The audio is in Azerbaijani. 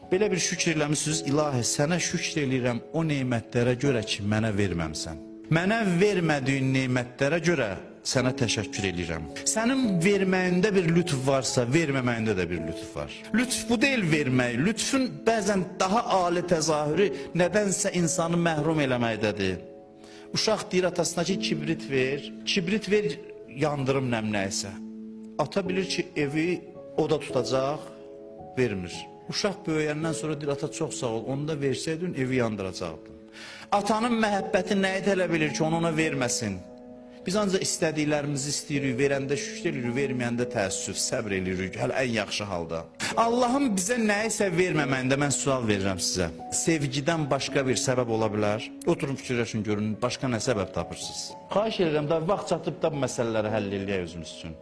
Belə bir şükr eləmisiniz, ilahi sənə şükr eləyirəm o nemətlərə görə ki, mənə verməmsən. Mənə vermədiyin nemətlərə görə sənə təşəkkür eləyirəm. Sənin verməyində bir lütf varsa, verməməyində də bir lütf var. Lütf bu deyil vermək. Lütfün bəzən daha ali təzahürü nədənsə insanı məhrum eləməkdədir. Uşaq deyir atasına ki, kibrit ver. Kibrit ver, yandırım nəm nəyisə. Ata bilir ki, evi oda tutacaq, vermir. Uşaq böyüyəndən sonra deyir, ata çox sağ ol, onu da versəydin evi yandıracaqdın. Atanın məhəbbəti nəyi tələb edir ki, onu ona verməsin? Biz ancaq istədiklərimizi istəyirik, verəndə şükür edirik, verməyəndə təəssüf, səbr eləyirik, hələ ən yaxşı halda. Allahın bizə nəyisə verməməyində mən sual verirəm sizə. Sevgidən başqa bir səbəb ola bilər? Oturun fikirləşin görün, başqa nə səbəb tapırsınız? Xahiş edirəm da vaxt çatıb da bu məsələləri həll eləyək özümüz üçün.